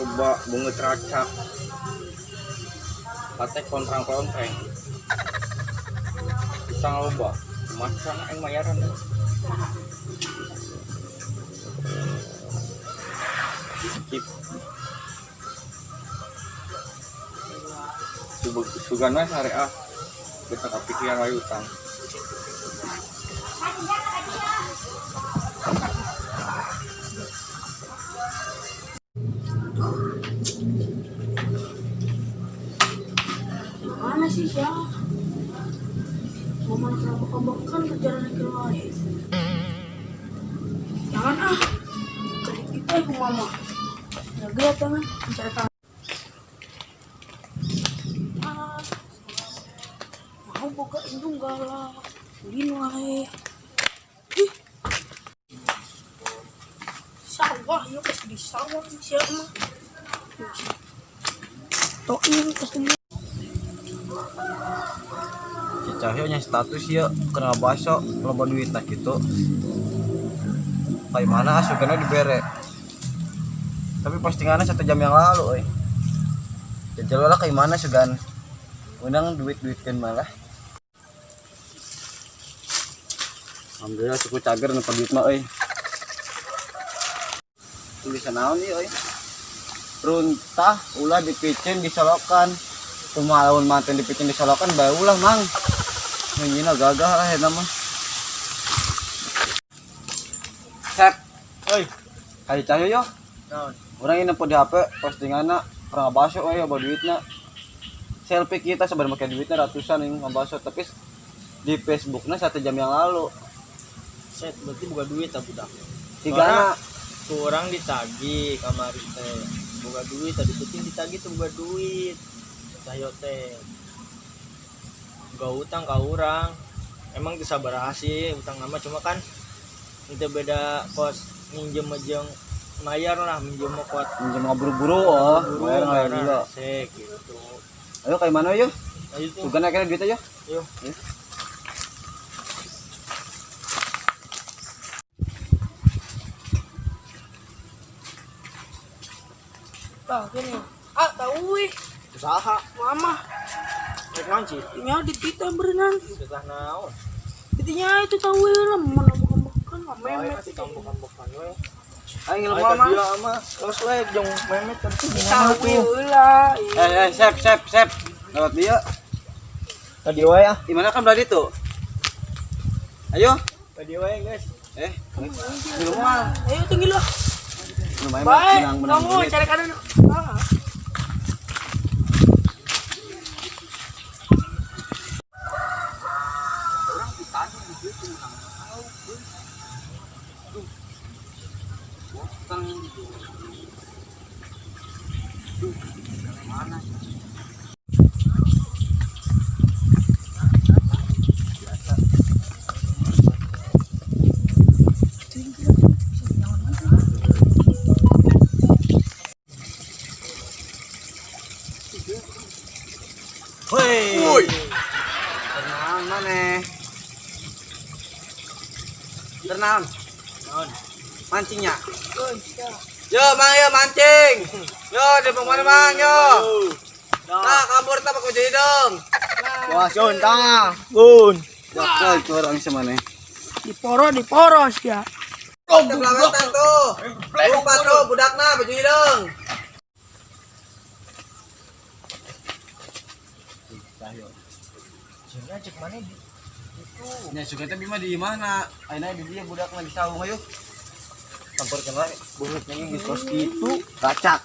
Loba beungeut racak. Hate kontrang-kontreng. Utang loba. Kumaha carana aing mayaran euy. Skip. Sugan we sare ah. Geus kapikiran wae utang. Mana sih ya? Mau mana kenapa kamu kan kerjaan lagi wae. Jangan ah. Kredit kita aku mama. Jaga tangan, mencari tangan. Ah, mau boga indung galak. Ulin wae. Ih. Sawah, ya pasti di sawah siapa mah. Toin pasti. Si Cahyo nya status ya kena baso loba duit nah gitu. Kayak mana asupannya dibere. Tapi postingannya 1 jam yang lalu euy. Jajal lah kayak mana sugan. Unang duit-duitkan malah. Alhamdulillah cukup cager nempo duit mah euy. Tulisan naon ieu euy? Runtah ulah dipicen disolokan. Kumaha lamun manten dipicen disolokan bae ulah mang. Ngenyina gagah lah eta mah. Sep, Oi, kali Cahyo yo. Naon? Urang ini nempo di HP postinganna pernah baso euy loba duitna. Selfie kita sebenarnya pakai duitnya ratusan yang ngabaso tapi di Facebooknya 1 jam yang lalu. Set, berarti buka duit tak budak. Tiga Tuh orang ditagih kamari teh. Buka duit tadi penting ditagih tuh buka duit. Cahyo teh. Gak utang ka urang. Emang teu sabaraha sih utang nama cuma kan itu beda kos minjem jeung mayar lah, minjem mah kuat minjem ngaburu-buru, oh buru bayar nggak bayar dulu. sih gitu. Ayo kayak mana yuk? Ayo tuh. Sugan akhirnya duit aja. Yuk. Ya. Tah, gini. Ah, tahu wih. Usaha. Mama, Rek naon sih? nya di kita berenang. Susah naon. Intinya itu tahu wih lah, mana bukan bukan memet. Memet kambek-kambekan we. Ayo ngilu Ayo mama. dia mah los we jeung memet kan tuh Tahu wih lah. Eh eh sep sep sep. Lewat dia. Tadi wae ah. Di mana kan berarti tuh? Ayo. Tadi wae guys. Eh, ngilu mah. Ayo tinggi lah. Lumayan Baik, menang menang kamu duit. cari kanan. Ah. Mana? Woi. Tenang mana? Tenang. Naon? Mancingnya. Yo, mang yo mancing. Yo, di mana mang yo? Nah, kabur tak pakai hidung. Wah, sun tah. Gun. Bakal curang semana. Diporo, diporos ya. Sebelah tuh. Lupa tuh budakna baju hidung. Cenah cek mana di itu. Ya, suka teh bima di mana? Ayeuna di dia budakna di saung ayo. Samperkeun wae beungeut nya geus kos kitu, kacak.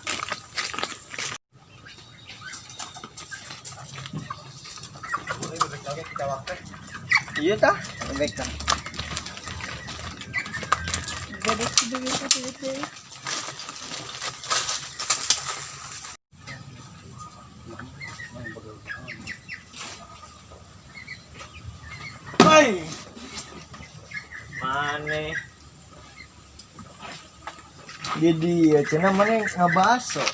Iya tah, bebek tah. Bebek, bebek, bebek, bebek. Hei. Mane. Jadi ya cenah mana ngabaso.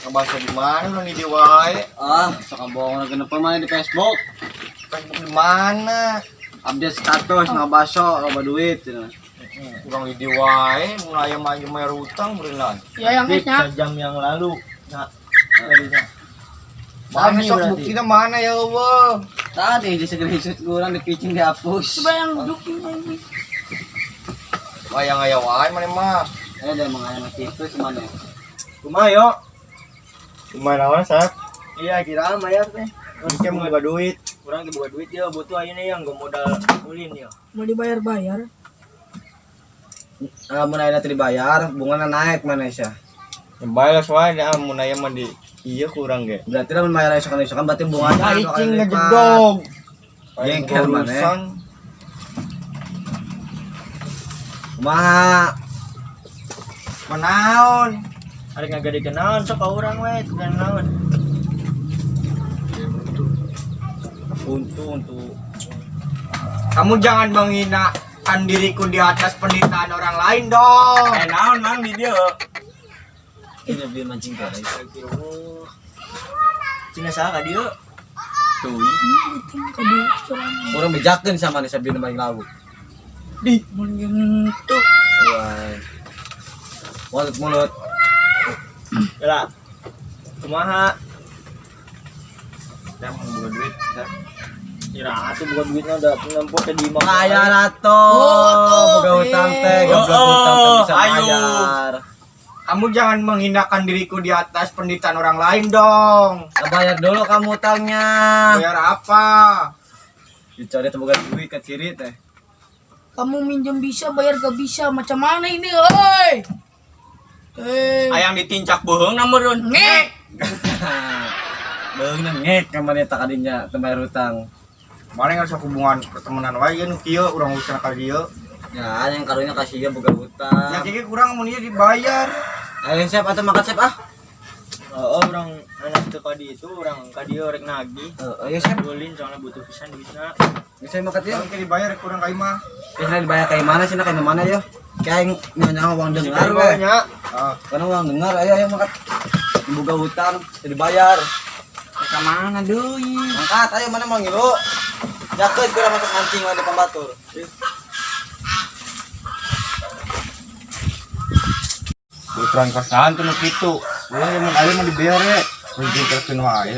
Ngabaso di mana lu di wae? Ah, sok bohong lagi nempo mana di Facebook. Facebook di mana? Update status ngabaso loba duit cenah. Urang di wae, mun aya mah ieu bayar utang beureunan. Ya yang Bib, esnya. sejam yang lalu. Nah, tadinya. Mana Mami sok berarti. buktina mana ya eueuh. Tadi di screenshot kurang dipicing dihapus. Coba yang duduk ini. Wayang aya wae maneh mah. Eh, ada emang ayam itu cuman ya. Kumaha yo? Kumaha naon sah? Iya, kira bayar teh. Engke mun boga duit. Urang ge boga duit ya, butuh ayeuna yang gak modal ulin ya. Mau dibayar-bayar. Lamun ayeuna teu dibayar, bungana naik mana sih? Ya bayar wae da mun aya mah di ieu kurang ge. Berarti lamun bayar esokan-esokan berarti bunganya Ah, dua kali icing lipat. ngejedog. Jengkel maneh. Urusan. Kumaha? Manaon? Arek ngagadekeun naon sok ka urang we, tugan naon. Untung tuh. Kamu jangan menghinakan diriku di atas penderitaan orang lain dong. Eh naon mang di dieu? Ini beli mancing kare. Astagfirullah. Cina saha ka dieu? Tuh. Kadu curang. Urang bejakeun sama nih sabina maling lagu. Di mun gitu. Wah. Mulut mulut. Lah. Kumaha? Saya mau buka duit. Saya. Kira atuh boga duitna udah nempo teh di imah. Bayar atuh. Oh, tuh. Boga utang teh, goblok Oh, utang teh bisa ayo. bayar. Kamu jangan menghinakan diriku di atas penderitaan orang lain dong. Nah, bayar dulu kamu utangnya. Bayar apa? Dicari teh boga duit ke ciri teh. Kamu minjem bisa, bayar gak bisa. Macam mana ini, oi? Eh. Ayang ditincak bohong namun. Ngek. Beungna ngek ka maneh tak kadinya teu bayar utang. Mana nggak usah hubungan pertemanan wae nu kieu urang urusan ka dieu. Ya, yang karunya kasih ya boga utang. Ya kieu kurang mun ieu dibayar. Ayo siap atau makan siap ah. Oh, urang anak teu ka ditu, urang ka dieu rek nagih. Eh, ayo siap. Ulin soalnya butuh pisan duitna. Bisa makan ya. Urang dibayar kurang ka imah. Bisa dibayar kayak mana sih nak kayak mana ya? Kayak nyonya uang dengar we. Nya. Ah, Karena uang dengar ayo ayo makan. Buka hutang dibayar. ka mana deui? Angkat ayo mana mau ngilu. Jaket kurang masuk mancing ada pembatur. Ukuran kasahan tuh nu kitu. Urang mun aya mah dibayar we. Rugi terus wae.